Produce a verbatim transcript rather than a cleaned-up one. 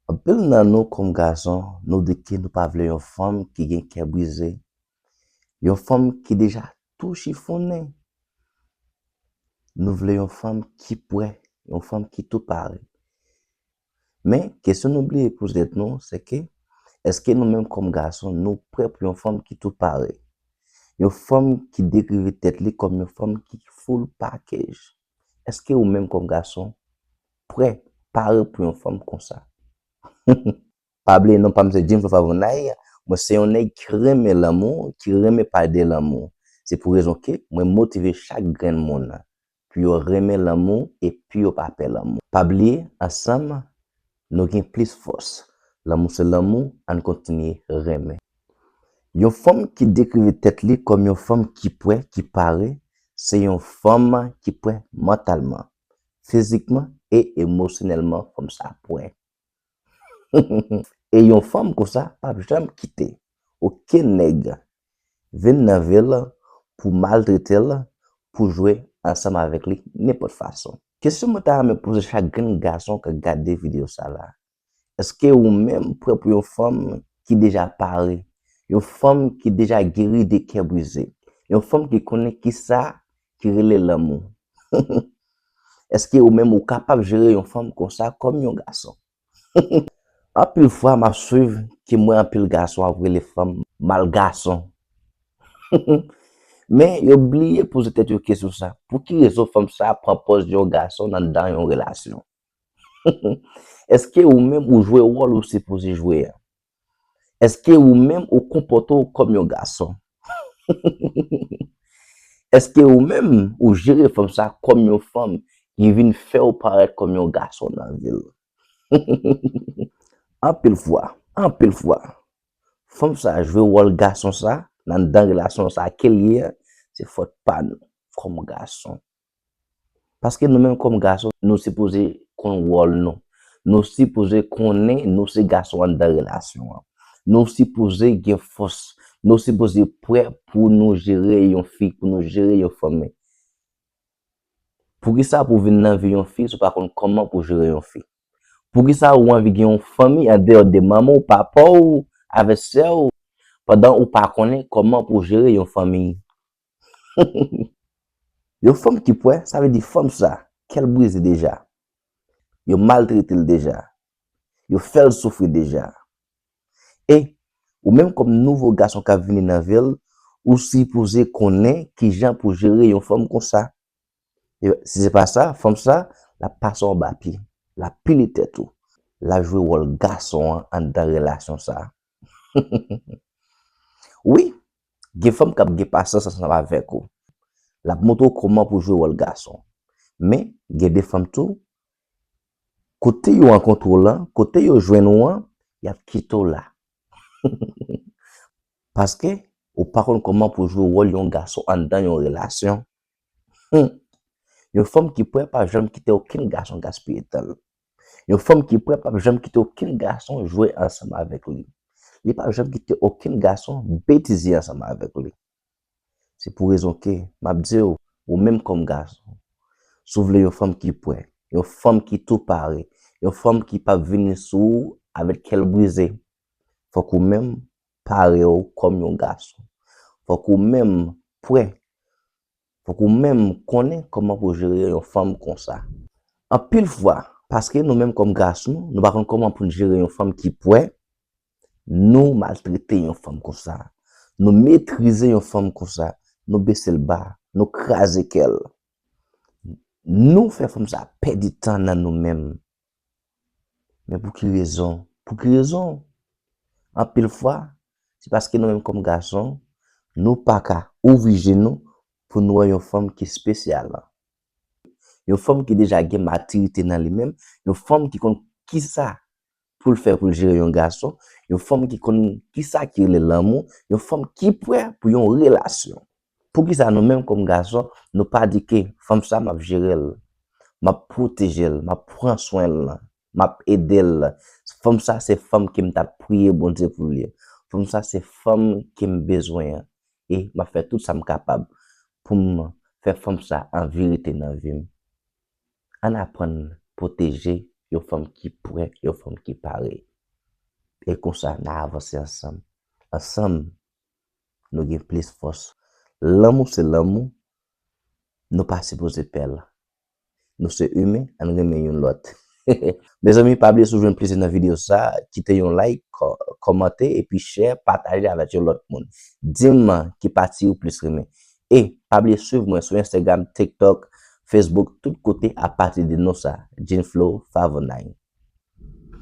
Anpil nan nou kòm gason, nou di ke nou pa vle yon fanm ki gen kè brize, yon fanm ki deja tou chifonnen. Nou vle yon fanm ki prè, yon fanm ki tou pare. Men, kesyon nou bliye poze tèt nou, se ke, èske nou menm kòm gason, nou prè pou yon fanm ki tou pare? Yon fanm ki dekrive tèt li kòm yon fanm ki full package. Èske ou menm kòm gason prè, pare pou yon fanm konsa? Pa bliye non pa m se James Favonay, mwen se yon nèg ki renmen lanmou, ki renmen pale de lanmou. Se pou rezon ke mwen motive chak grenn moun pou yo renmen lanmou epi yo pa pè lanmou. Pa bliye, ansanm, nou gen plis fòs. Lanmou se lanmou, ann kontinye renmen. Yon fanm ki dekrive tèt li kòm yon fanm ki prè, ki pare, se yon fanm ki prè mantalman, fizikman e emosyonèlman, fanm sa prè. E yon fanm konsa p ap janm kite okenn nèg vin nan vi l pou maltrete l, pou jwe ansanm avèk li nenpòt fason. Kesyon mwen ta renmen poze chak grenn gason k ap gade videyo sa la, èske ou menm prè pou yon fanm ki deja pare, yon fanm ki deja geri de kè brize, yon fanm ki konnen kisa ki rele lanmou? Èske ou menm ou kapab jere yon fanm konsa kòm yon gason? Anpil fwa m ap swiv ke m wè anpil gason ap rele fanm mal gason. Men yo bliye poze tèt yo kesyon sa, pou ki rezon fanm sa pran pòz yon gason anndan yon relasyon? Èske ou menm ou jwe wòl ou sipoze jwe a? Èske ou menm ou konpòte w kòm yon gason? Èske ou menm ou jere fanm sa kòm yon fanm ki vin fè w parèt kòm yon gason nan vi l? Anpil fwa, anpil fwa, fanm sa jwe wòl gason sa anndan relasyon sa ke l ye a, se fòt pa nou kòm gason. Paske nou menm kòm gason, nou sipoze konn wòl nou. Nou sipoze konnen nou se gason anndan relasyon an. Nou sipoze gen fòs. Nou sipoze prè pou nou jere yon fi, pou nou jere yon fanmi. Poukisa pou w vin nan vi yon fi si w pa konn kòman pou w jere yon fi? Poukisa ou anvi gen yon fanmi andeyò de manman w, papa w, avèk sè w, pandan ou pa konnen kòman pou w jere yon fanmi? Yon fanm ki prè, sa vle di fanm sa, kè l brize deja. Yo maltrete l deja. Yo fè l soufri deja. E ou menm kòm nouvo gason k ap vini nan vi l, ou sipoze konnen kijan pou jere yon fanm konsa. E si se pa sa, fanm sa, l ap pase w anba pye. L ap pile tèt ou. L ap jwe wòl gason an anndan relasyon sa. Wi, gen fanm k ap gen pasyans ansanm avèk ou. L ap montre w kòman pou jwe wòl gason. Men, gen de fanm tou, kote yo rankontre w lan, kote yo jwenn ou an, y ap kite w la. Paske ou pa konn kòman pou jwe wòl yon gason anndan yon relasyon. Hmm. Yon fanm ki prè p ap janm kite okenn gason gaspiye tan l. Yon fanm ki prè p ap janm kite okenn gason jwe ansanm avèk li. Li p ap janm kite okenn gason betize ansanm avèk li. Se pou rezon ke m ap di w, ou menm kòm gason, si w vle yon fanm ki prè, yon fanm ki tou pare, yon fanm ki p ap vini sou ou avèk kè l brize, fòk ou menm pare w kòm yon gason. Fòk ou menm prè. Fòk ou menm konnen kòman pou w jere yon fanm konsa. Anpil fwa, paske nou menm kòm gason, nou pa konn kòman pou n jere yon fanm ki prè, nou maltrete yon fanm konsa. Nou metrize yon fanm konsa. Nou bese l ba. Nou kraze kè l. Nou fè fanm sa pèdi tan nan nou menm. Men pou ki rezon? Pou ki rezon? Anpil fwa, se paske nou menm kòm gason, nou pa ka ouvri je nou pou n wè yon fanm ki espesyal. Yon fanm ki deja gen matirite nan li menm, yon fanm ki konn kisa pou l fè pou l jere yon gason, yon fanm ki konn kisa ki rele lanmou, yon fanm ki prè pou yon relasyon. Poukisa nou menm kòm gason, nou pa di ke fanm sa m ap jere l, m ap pwoteje l, m ap pran swen l, m ap ede l. Fanm sa se fanm ke m t ap priye Bondye pou li. Fanm sa se fanm ke m bezwen an. E m ap fè tout sa m kapab pou m fè fanm sa anvi rete nan vi m. Ann aprann pwoteje yon fanm ki prè, yon fanm ki pare. E konsa, n a avanse ansanm. Ansanm, nou gen plis fòs. Lanmou se lanmou, nou pa sipoze pè l. Nou se imen, ann renmen youn lòt. Mezanmi, pa bliye si w jwenn plezi nan videyo sa, kite yon like, kò- kòmante, epi share, pataje avèk yon lòt moun. Di m ki pati ou plis renmen. E pa bliye swiv mwen sou Instagram, TikTok, Facebook, tout kote apati de non sa, Jean Flow Favonine.